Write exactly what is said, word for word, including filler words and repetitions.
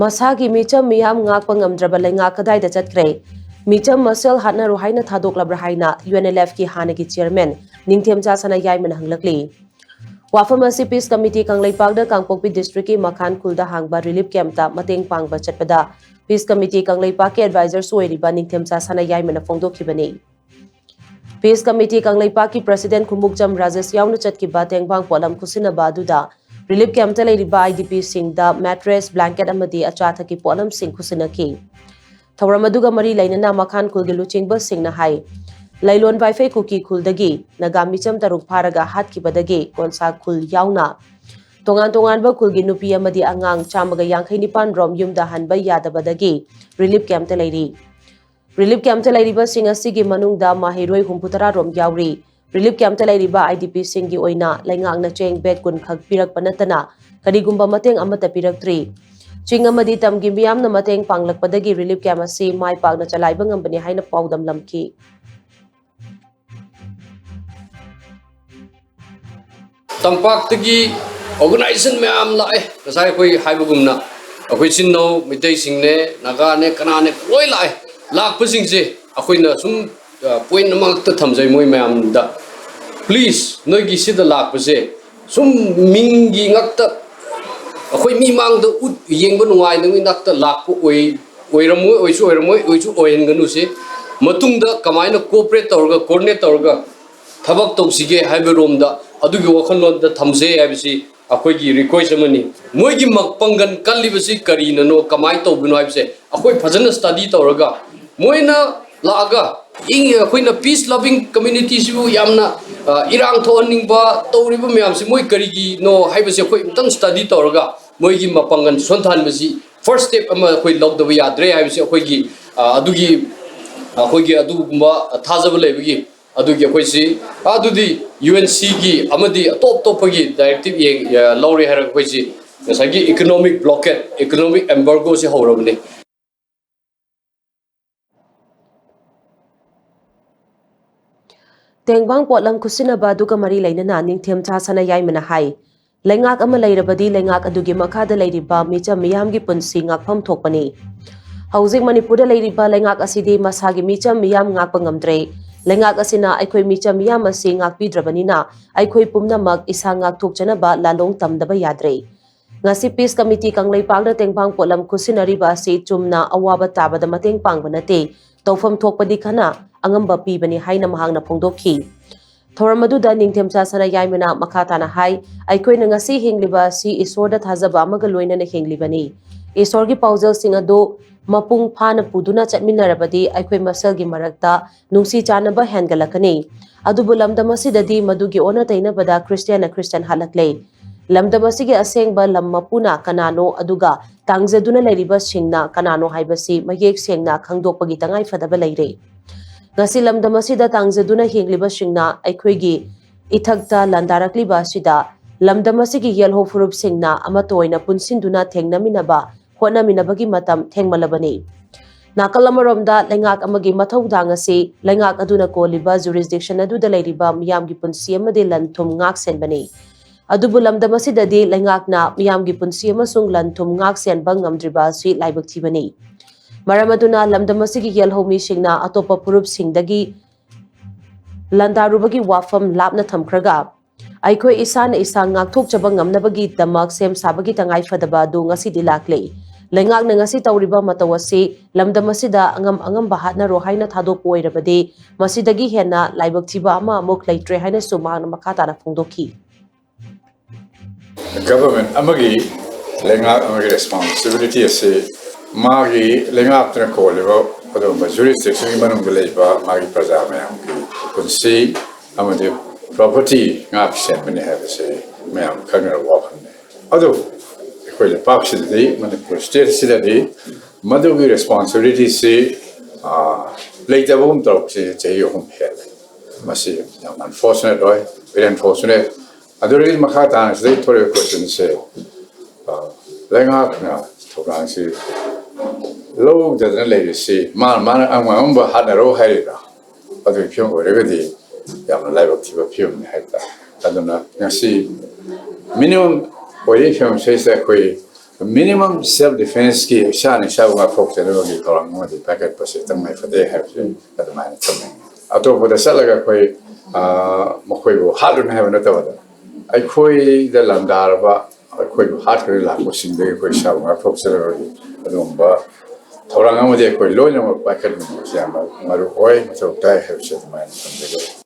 ꯃꯁꯥꯒꯤ ꯃꯤꯆꯝ ꯃꯤꯌꯥꯝ ꯉꯥꯛꯄ ꯉꯝꯗ꯭ꯔꯕ ꯂꯩꯉꯥꯛ ꯀꯗꯥꯏꯗ ꯆꯠꯈ꯭ꯔꯦ? ꯃꯤꯆꯝ ꯃꯁꯦꯜ ꯍꯥꯠꯅꯔꯣ ꯍꯥꯏꯅ ꯊꯥꯗꯣꯛꯂꯕ꯭ꯔꯥ ꯍꯥꯏꯅ UNLFꯀꯤ ꯍꯥꯟꯅꯒꯤ chairman ꯅꯤꯡꯊꯦꯝꯆꯥ ꯁꯅꯥꯌꯥꯏꯃꯅ ꯍꯪꯂꯛꯂꯤ꯫ ꯋꯥꯐꯝ ꯑꯁꯤ Peace Committee ꯀꯪꯂꯩꯄꯥꯛꯅ ꯀꯥꯡꯄꯣꯛꯄꯤ districtꯀꯤ ꯃꯈꯥꯟ ꯈꯨꯜꯗ ꯍꯥꯡꯕ relief campꯇ ꯃꯇꯦꯡ ꯄꯥꯡꯕ ꯆꯠꯄꯗ Peace Committee ꯀꯪꯂꯩꯄꯥꯛꯀꯤ advisorꯁꯨ ꯑꯣꯏꯔꯤꯕ ꯅꯤꯡꯊꯦꯝꯆꯥ ꯁꯅꯥꯌꯥꯏꯃꯅ ꯐꯣꯡꯗꯣꯛꯈꯤꯕꯅꯤ꯫ Peace Committee ꯀꯪꯂꯩꯄꯥꯛꯀꯤ president ꯈꯨꯃꯨꯛꯆꯝ ꯔꯥꯖꯦꯁ ꯌꯥꯎꯅ ꯆꯠꯈꯤꯕ ꯇꯦꯡꯕꯥꯡ ꯄꯣꯠꯂꯝ ꯈꯨꯠꯁꯤꯟꯅꯕ ꯑꯗꯨꯗ relief campꯇ ꯂꯩꯔꯤꯕ IDPꯁꯤꯡꯗ mattress, blanket ꯑꯃꯗꯤ ꯑꯆꯥ ꯑꯊꯛꯀꯤ ꯄꯣꯠꯂꯝꯁꯤꯡ ꯈꯨꯠꯁꯤꯟꯅꯈꯤ꯫ ꯊꯧꯔꯝ ꯑꯗꯨꯒ ꯃꯔꯤ ꯂꯩꯅꯅ ꯃꯈꯥꯟ ꯈꯨꯜꯒꯤ ꯂꯨꯆꯤꯡꯕꯁꯤꯡꯅ ꯍꯥꯏ, ꯂꯩꯂꯣꯟ ꯕꯥꯏꯐꯩ ꯀꯨꯀꯤ ꯈꯨꯜꯗꯒꯤ ꯅꯥꯒꯥ ꯃꯤꯆꯝ ꯇꯔꯨꯛ ꯐꯥꯔꯒ ꯍꯥꯠꯈꯤꯕꯗꯒꯤ ꯀꯣꯟꯁꯥ ꯈꯨꯜ ꯌꯥꯎꯅ ꯇꯣꯉꯥꯟ ꯇꯣꯉꯥꯟꯕ ꯈꯨꯜꯒꯤ ꯅꯨꯄꯤ ꯑꯃꯗꯤ ꯑꯉꯥꯡ ꯆꯥꯝꯃꯒ ꯌꯥꯡꯈꯩ ꯅꯤꯄꯥꯟ ꯔꯣꯝ ꯌꯨꯝꯗ ꯍꯟꯕ ꯌꯥꯗꯕꯗꯒꯤ relief campꯇ ꯂꯩꯔꯤ꯫ Relief campꯇ ꯂꯩꯔꯤꯕꯁꯤꯡ ꯑꯁꯤꯒꯤ ꯃꯅꯨꯡꯗ ꯃꯍꯩꯔꯣꯏ ꯍꯨꯝꯐꯨꯇꯔꯥ ꯔꯣꯝ ꯌꯥꯎꯔꯤ꯫ Relief campꯇ ꯂꯩꯔꯤꯕ IDPꯁꯤꯡꯒꯤ ꯑꯣꯏꯅ ꯂꯩꯉꯥꯛꯅ ꯆꯦꯡ bag ꯀꯨꯟ ꯈꯛ ꯄꯤꯔꯛꯄ ꯅꯠꯇꯅ ꯀꯔꯤꯒꯨꯝꯕ ꯃꯇꯦꯡ ꯑꯃꯠꯇ ꯄꯤꯔꯛꯇ꯭ꯔꯤ꯫ ꯆꯤꯡ ꯑꯃꯗꯤ ꯇꯝꯒꯤ ꯃꯤꯌꯥꯝꯅ ꯃꯇꯦꯡ ꯄꯥꯡꯂꯛꯄꯗꯒꯤ relief camp ꯑꯁꯤ ꯃꯥꯏ ꯄꯥꯛꯅ ꯆꯂꯥꯏꯕ ꯉꯝꯕꯅꯤ ꯍꯥꯏꯅ ꯄꯥꯎꯗꯝꯂꯝꯈꯤ꯫ ꯇꯝꯄꯥꯛꯇꯒꯤ organization ꯃꯌꯥꯝ ꯂꯥꯛꯑꯦ꯫ ꯉꯁꯥꯏ ꯑꯩꯈꯣꯏ ꯍꯥꯏꯕꯒꯨꯝꯅ ꯑꯩꯈꯣꯏ ꯏꯆꯤꯟ ꯏꯅꯥꯎ ꯃꯩꯇꯩꯁꯤꯡꯅꯦ, ꯅꯥꯒꯥꯅꯦ, ꯀꯅꯥꯅꯦ, ꯂꯣꯏ ꯂꯥꯛꯑꯦ꯫ ꯂꯥꯛꯄꯁꯤꯡꯁꯦ ꯑꯩꯈꯣꯏꯅ ꯁꯨꯝ, ꯑ, point ꯑꯃꯈꯛꯇ ꯊꯝꯖꯩ ꯃꯣꯏ ꯃꯌꯥꯝꯗ꯫ Please, ꯅꯣꯏꯒꯤ ꯁꯤꯗ ꯂꯥꯛꯄꯁꯦ ꯁꯨꯝ ꯃꯤꯡꯒꯤ ꯉꯛꯇ ꯑꯩꯈꯣꯏ ꯃꯤ ꯃꯥꯡꯗ ꯎꯠ ꯌꯦꯡꯕ ꯅꯨꯡꯉꯥꯏꯅꯕꯒꯤ ꯉꯥꯛꯇ ꯂꯥꯛꯄ ꯑꯣꯏ-, ꯑꯣꯏꯔꯝꯃꯣꯏ, ꯑꯣꯏꯁꯨ ꯑꯣꯏꯔꯝꯃꯣꯏ, ꯑꯣꯏꯁꯨ ꯑꯣꯏꯍꯟꯒꯅꯨꯁꯦ꯫ ꯃꯇꯨꯡꯗ ꯀꯃꯥꯏꯅ cooperate ꯇꯧꯔꯒ, coordinate ꯇꯧꯔꯒ ꯊꯕꯛ ꯇꯧꯁꯤꯒꯦ ꯍꯥꯏꯕ ꯔꯣꯝꯗ ꯑꯗꯨꯒꯤ ꯋꯥꯈꯜꯂꯣꯟꯗ ꯊꯝꯖꯩ ꯍꯥꯏꯕꯁꯤ ꯑꯩꯈꯣꯏꯒꯤ request ꯑꯃꯅꯤ꯫ ꯃꯣꯏꯒꯤ ꯃ-, ꯄꯥꯡꯒꯜ ꯀꯜꯂꯤꯕꯁꯤ ꯀꯔꯤꯅꯅꯣ, ꯀꯃꯥꯏꯅ ꯇꯧꯕꯅꯣ ꯍꯥꯏꯕꯁꯦ ꯑꯩꯈꯣꯏ ꯐꯖꯅ study ꯇꯧꯔꯒ, ꯃꯣꯏꯅ ꯂꯥꯛꯑꯒ ꯏꯪ-, ꯑꯩꯈꯣꯏꯅ peace loving communityꯁꯤꯕꯨ ꯌꯥꯝꯅ, ꯑ, ꯏꯔꯥꯡ ꯊꯣꯛꯍꯟꯅꯤꯡꯕ ꯇꯧꯔꯤꯕ ꯃꯌꯥꯝꯁꯤ ꯃꯣꯏ ꯀꯔꯤꯒꯤꯅꯣ ꯍꯥꯏꯕꯁꯤ ꯑꯩꯈꯣꯏ ꯑꯃꯨꯛꯇꯪ study ꯇꯧꯔꯒ ꯃꯣꯏꯒꯤ ꯃꯄꯥꯡꯒꯜ ꯁꯣꯟꯊꯍꯟꯕꯁꯤ first step ꯑꯃ ꯑꯩꯈꯣꯏ ꯂꯧꯗꯕ ꯌꯥꯗ꯭ꯔꯦ ꯍꯥꯏꯕꯁꯤ ꯑꯩꯈꯣꯏꯒꯤ, ꯑ, ꯑꯗꯨꯒꯤ, ꯑꯩꯈꯣꯏꯒꯤ ꯑꯗꯨꯒꯨꯝꯕ ꯊꯥꯖꯕ ꯂꯩꯕꯒꯤ ꯑꯗꯨꯒꯤ ꯑꯩꯈꯣꯏꯁꯤ ꯑꯗꯨꯗꯤ UNCꯒꯤ ꯑꯃꯗꯤ ꯑꯇꯣꯞ ꯑꯇꯣꯞꯄꯒꯤ directive ꯌꯦꯡ-, ꯑ, ꯂꯧꯔꯦ ꯍꯥꯏꯔꯒ ꯑꯩꯈꯣꯏꯁꯤ ꯉꯁꯥꯏꯒꯤ economic blockade, economic embargoꯁꯤ ꯍꯧꯔꯕꯅꯤ꯫ ꯇꯦꯡꯕꯥꯡ ꯄꯣꯠꯂꯝ ꯈꯨꯠꯁꯤꯟꯅꯕ ꯑꯗꯨꯒ ꯃꯔꯤ ꯂꯩꯅꯅ ꯅꯤꯡꯊꯦꯝꯆꯥ ꯁꯅꯥꯌꯥꯏꯃꯅ ꯍꯥꯏ, ꯂꯩꯉꯥꯛ ꯑꯃ ꯂꯩꯔꯕꯗꯤ ꯂꯩꯉꯥꯛ ꯑꯗꯨꯒꯤ ꯃꯈꯥꯗ ꯂꯩꯔꯤꯕ ꯃꯤꯆꯝ ꯃꯤꯌꯥꯝꯒꯤ ꯄꯨꯟꯁꯤ ꯉꯥꯛꯐꯝ ꯊꯣꯛꯄꯅꯤ꯫ ꯍꯧꯖꯤꯛ ꯃꯅꯤꯄꯨꯔꯗ ꯂꯩꯔꯤꯕ ꯂꯩꯉꯥꯛ ꯑꯁꯤꯗꯤ ꯃꯁꯥꯒꯤ ꯃꯤꯆꯝ ꯃꯤꯌꯥꯝ ꯉꯥꯛꯄ ꯉꯝꯗ꯭ꯔꯦ꯫ ꯂꯩꯉꯥꯛ ꯑꯁꯤꯅ ꯑꯩꯈꯣꯏ ꯃꯤꯆꯝ ꯃꯤꯌꯥꯝ ꯑꯁꯤ ꯉꯥꯛꯄꯤꯗ꯭ꯔꯕꯅꯤꯅ ꯑꯩꯈꯣꯏ ꯄꯨꯝꯅꯃꯛ ꯏꯁꯥ ꯉꯥꯛꯊꯣꯛꯆꯅꯕ ꯂꯥꯂꯣꯡ ꯇꯝꯗꯕ ꯌꯥꯗ꯭ꯔꯦ꯫ ꯉꯁꯤ ꯄꯤꯁ ꯀꯃꯤꯇꯤ ꯀꯪꯂꯩꯄꯥꯛꯅ ꯇꯦꯡꯕꯥꯡ ꯄꯣꯠꯂꯝ ꯈꯨꯠꯁꯤꯟꯅꯔꯤꯕ ꯑꯁꯤ ꯆꯨꯝꯅ ꯑꯋꯥꯕ ꯇꯥꯕꯗ ꯃꯇꯦꯡ ꯄꯥꯡꯕ ꯅꯠꯇꯦ, ꯇꯧꯐꯝ ꯊꯣꯛꯄꯗꯤ ꯈꯟꯅ ꯑꯉꯝꯕ ꯄꯤꯕꯅꯤ ꯍꯥꯏꯅ ꯃꯍꯥꯛꯅ ꯐꯣꯡꯗꯣꯛꯈꯤ꯫ ꯊꯧꯔꯝ ꯑꯗꯨꯗ ꯅꯤꯡꯊꯦꯝꯆꯥ ꯁꯅꯥꯌꯥꯏꯃꯅ ꯃꯈꯥ ꯇꯥꯅ ꯍꯥꯏ, ꯑꯩꯈꯣꯏꯅ ꯉꯁꯤ ꯍꯤꯡꯂꯤꯕ ꯑꯁꯤ ꯏꯁꯣꯔꯗ ꯊꯥꯖꯕ ꯑꯃꯒ ꯂꯣꯏꯅꯅ ꯍꯤꯡꯂꯤꯕꯅꯤ꯫ ꯏꯁꯣꯔꯒꯤ ꯄꯥꯎꯖꯦꯜꯁꯤꯡ ꯑꯗꯨ ꯃꯄꯨꯡ ꯐꯥꯅ ꯄꯨꯗꯨꯅ ꯆꯠꯃꯤꯟꯅꯔꯕꯗꯤ ꯑꯩꯈꯣꯏ ꯃꯁꯦꯜꯒꯤ ꯃꯔꯛꯇ ꯅꯨꯡꯁꯤ ꯆꯥꯟꯅꯕ ꯍꯦꯟꯒꯠꯂꯛꯀꯅꯤ꯫ ꯑꯗꯨꯕꯨ ꯂꯝꯗꯝ ꯑꯁꯤꯗꯗꯤ ꯃꯗꯨꯒꯤ ꯑꯣꯟꯅ ꯇꯩꯅꯕꯗ ꯈ꯭ꯔꯤꯁꯇꯤꯌꯥꯟꯅ ꯈ꯭ꯔꯤꯁꯇꯤꯌꯥꯟ ꯍꯥꯠꯂꯛꯂꯦ꯫ ꯂꯝꯗꯝ ꯑꯁꯤꯒꯤ ꯑꯁꯦꯡꯕ ꯂꯝ ꯃꯄꯨꯅ ꯀꯅꯥꯅꯣ, ꯑꯗꯨꯒ ꯇꯥꯡꯖꯗꯨꯅ ꯂꯩꯔꯤꯕꯁꯤꯡꯅ ꯀꯅꯥꯅꯣ ꯍꯥꯏꯕꯁꯤ ꯃꯌꯦꯛ ꯁꯦꯡꯅ ꯈꯪꯗꯣꯛꯄꯒꯤ ꯇꯉꯥꯏꯐꯗꯕ ꯂꯩꯔꯦ꯫ ꯉꯁꯤ ꯂꯝꯗꯝ ꯑꯁꯤꯗ ꯇꯥꯡꯖꯗꯨꯅ ꯍꯤꯡꯂꯤꯕꯁꯤꯡꯅ ꯑꯩꯈꯣꯏꯒꯤ ꯏꯊꯛꯇ ꯂꯥꯟꯗꯥꯔꯛꯂꯤꯕ ꯑꯁꯤꯗ ꯂꯝꯗꯝ ꯑꯁꯤꯒꯤ ꯌꯦꯜꯍꯧ ꯐꯨꯔꯨꯞꯁꯤꯡꯅ ꯑꯃꯠꯇ ꯑꯣꯏꯅ ꯄꯨꯟꯁꯤꯟꯗꯨꯅ ꯊꯦꯡꯅꯃꯤꯟꯅꯕ, ꯍꯣꯠꯅꯃꯤꯟꯅꯕꯒꯤ ꯃꯇꯝ ꯊꯦꯡꯃꯜꯂꯕꯅꯤ꯫ ꯅꯥꯀꯜ ꯑꯃꯔꯣꯝꯗ ꯂꯩꯉꯥꯛ ꯑꯃꯒꯤ ꯃꯊꯧꯗꯥꯡ ꯑꯁꯤ ꯂꯩꯉꯥꯛ ꯑꯗꯨꯅ ꯀꯣꯜꯂꯤꯕ ꯖꯨꯔꯤꯁꯗꯤꯛꯁꯟ ꯑꯗꯨꯗ ꯂꯩꯔꯤꯕ ꯃꯤꯌꯥꯝꯒꯤ ꯄꯨꯟꯁꯤ ꯑꯃꯗꯤ ꯂꯟ ꯊꯨꯝ ꯉꯥꯛ ꯁꯦꯟꯕꯅꯤ꯫ ꯑꯗꯨꯕꯨ ꯂꯝꯗꯝ ꯑꯁꯤꯗꯗꯤ ꯂꯩꯉꯥꯛꯅ ꯃꯤꯌꯥꯝꯒꯤ ꯄꯨꯟꯁꯤ ꯑꯃꯁꯨꯡ ꯂꯟ ꯊꯨꯝ ꯉꯥꯛ ꯁꯦꯟꯕ ꯉꯝꯗ꯭ꯔꯤꯕ ꯑꯁꯤ ꯂꯥꯏꯕꯛ ꯊꯤꯕꯅꯤ꯫ ꯃꯔꯝ ꯑꯗꯨꯅ ꯂꯝꯗꯝ ꯑꯁꯤꯒꯤ ꯌꯦꯜꯍꯧ ꯃꯤꯁꯤꯡꯅ ꯑꯇꯣꯞꯄ ꯐꯨꯔꯨꯞꯁꯤꯡꯗꯒꯤ ꯂꯥꯟꯗꯥꯔꯨꯕꯒꯤ ꯋꯥꯐꯝ ꯂꯥꯞꯅ ꯊꯝꯈ꯭ꯔꯒ, ꯑꯩꯈꯣꯏ ꯏꯁꯥꯅ ꯏꯁꯥ ꯉꯥꯛꯊꯣꯛꯆꯕ ꯉꯝꯅꯕꯒꯤꯗꯃꯛ ꯁꯦꯝ ꯁꯥꯕꯒꯤ ꯇꯉꯥꯏ ꯐꯗꯕ ꯑꯗꯨ ꯉꯁꯤꯗꯤ ꯂꯥꯛꯂꯦ꯫ ꯂꯩꯉꯥꯛꯅ ꯉꯁꯤ ꯇꯧꯔꯤꯕ ꯃꯇꯧ ꯑꯁꯤ ꯂꯝꯗꯝ ꯑꯁꯤꯗ ꯑꯉꯝ ꯑꯉꯝꯕ ꯍꯥꯠꯅꯔꯣ ꯍꯥꯏꯅ ꯊꯥꯗꯣꯛꯄ ꯑꯣꯏꯔꯕꯗꯤ, ꯃꯁꯤꯗꯒꯤ ꯍꯦꯟꯅ ꯂꯥꯏꯕꯛ ꯊꯤꯕ ꯑꯃ ꯑꯃꯨꯛ ꯂꯩꯇ꯭ꯔꯦ ꯍꯥꯏꯅꯁꯨ ꯃꯍꯥꯛꯅ ꯃꯈꯥ ꯇꯥꯅ ꯐꯣꯡꯗꯣꯛꯈꯤ꯫ ꯒꯚꯔꯟꯃꯦꯟꯠ ꯑꯃꯒꯤ, ꯂꯩꯉꯥꯛ ꯑꯃꯒꯤ ꯔꯦꯁꯄꯣꯟꯁꯤꯕꯤꯂꯤꯇꯤ ꯑꯁꯤ ꯃꯥꯒꯤ ꯂꯩꯉꯥꯛꯇꯨꯅ ꯀꯣꯜꯂꯤꯕ ꯑꯗꯨꯒꯨꯝꯕ ꯖꯨꯔꯤꯁꯗꯤꯛꯁꯟꯒꯤ ꯃꯅꯨꯡꯗ ꯂꯩꯕ ꯃꯥꯒꯤ ꯄ꯭ꯔꯖꯥ ꯃꯌꯥꯝꯒꯤ ꯄꯨꯟꯁꯤ ꯑꯃꯗꯤ ꯄ꯭ꯔꯣꯄꯔꯇꯤ ꯉꯥꯛ ꯁꯦꯟꯕꯅꯤ ꯍꯥꯏꯕꯁꯤ ꯃꯌꯥꯝ ꯈꯪꯅꯔꯕ ꯋꯥꯐꯝꯅꯤ꯫ ꯑꯗꯨꯕꯨ ꯑꯩꯈꯣꯏ ꯂꯩꯄꯥꯛꯁꯤꯗꯗꯤ, ꯃꯅꯤꯄꯨꯔ ꯁ꯭ꯇꯦꯠꯁꯤꯗꯗꯤ ꯃꯗꯨꯒꯤ ꯔꯦꯁꯄꯣꯟꯁꯤꯕꯤꯂꯤꯇꯤꯁꯤ, ꯑ, ꯂꯩꯇꯕꯒꯨꯝ ꯇꯧꯔꯛꯄꯁꯤ ꯆꯍꯤ ꯑꯍꯨꯝ ꯍꯦꯜꯂꯦ꯫ ꯃꯁꯤ ꯌꯥꯝ ꯑꯟꯐꯣꯔꯆꯨꯅꯦꯠ ꯑꯣꯏ, ꯚꯦꯔꯤ ꯑꯟꯐꯣꯔꯆꯨꯅꯦꯠ꯫ ꯑꯗꯨꯗꯒꯤ ꯃꯈꯥ ꯇꯥꯅ ꯁꯤꯗꯩ ꯊꯣꯛꯂꯛꯏꯕ ꯀꯣꯏꯁꯟꯁꯦ, ꯑ, ꯂꯩꯉꯥꯛꯅ ꯊꯧꯗꯥꯡꯁꯤ ꯂꯧꯗꯗꯅ ꯂꯩꯔꯤꯁꯤ ꯃꯥꯅ, ꯃꯥꯅ ꯑꯉꯝ ꯑꯉꯝꯕ ꯍꯥꯠꯅꯔꯣ ꯍꯥꯏꯔꯤꯕ꯭ꯔꯥ? ꯑꯗꯨꯒꯤ ꯐꯤꯕꯝ ꯑꯣꯏꯔꯒꯗꯤ ꯌꯥꯝꯅ ꯂꯥꯏꯕꯛ ꯊꯤꯕ ꯐꯤꯕꯝꯅꯤ ꯍꯥꯏꯇꯥꯔꯦ꯫ ꯑꯗꯨꯅ ꯉꯁꯤ ꯃꯤꯅꯤꯃꯝ ꯑꯣꯏꯔꯤꯕ ꯐꯤꯕꯝꯁꯤꯗꯩꯁꯤꯗ ꯑꯩꯈꯣꯏ ꯃꯤꯅꯤꯃꯝ ꯁꯦꯜꯐ ꯗꯤꯐꯦꯟꯁꯀꯤ, ꯏꯁꯥꯅ ꯏꯁꯥꯕꯨ ꯉꯥꯛꯊꯣꯛꯆꯅꯕꯒꯤ ꯊꯧꯔꯥꯡ ꯑꯃꯗꯤ ꯄꯥꯏꯈꯠꯄꯁꯦ ꯇꯉꯥꯏ ꯐꯗꯦ ꯍꯥꯏꯕꯁꯦ ꯑꯗꯨꯃꯥꯏꯅ ꯊꯝꯃꯤ꯫ ꯑꯇꯣꯞꯄꯗ ꯆꯠꯂꯒ ꯑꯩꯈꯣꯏ, ꯑ, ꯃꯈꯣꯏꯕꯨ ꯍꯥꯠꯂꯨꯅꯤ ꯍꯥꯏꯕ ꯅꯠꯇꯕꯗ, ꯑꯩꯈꯣꯏꯗ ꯂꯥꯟꯗꯥꯔꯕ, ꯑꯩꯈꯣꯏꯕꯨ ꯍꯥꯠꯈ꯭ꯔꯦ ꯂꯥꯛꯄꯁꯤꯡꯗꯒꯤ ꯑꯩꯈꯣꯏ ꯏꯁꯥꯕꯨ ꯉꯥꯛꯊꯣꯛꯆꯅꯕꯒꯤ ꯑꯗꯨꯒꯨꯝꯕ ꯊꯧꯔꯥꯡ ꯑꯃꯗꯤ ꯑꯩꯈꯣꯏ ꯂꯣꯏꯅꯃꯛ ꯄꯥꯏꯈꯠꯃꯤꯟꯅꯕꯁꯤ ꯌꯥꯝꯅ ꯃꯔꯨ ꯑꯣꯏ, ꯃꯊꯧ ꯇꯥꯏ ꯍꯥꯏꯕꯁꯤ ꯑꯗꯨꯃꯥꯏꯅ ꯊꯝꯖꯒꯦ꯫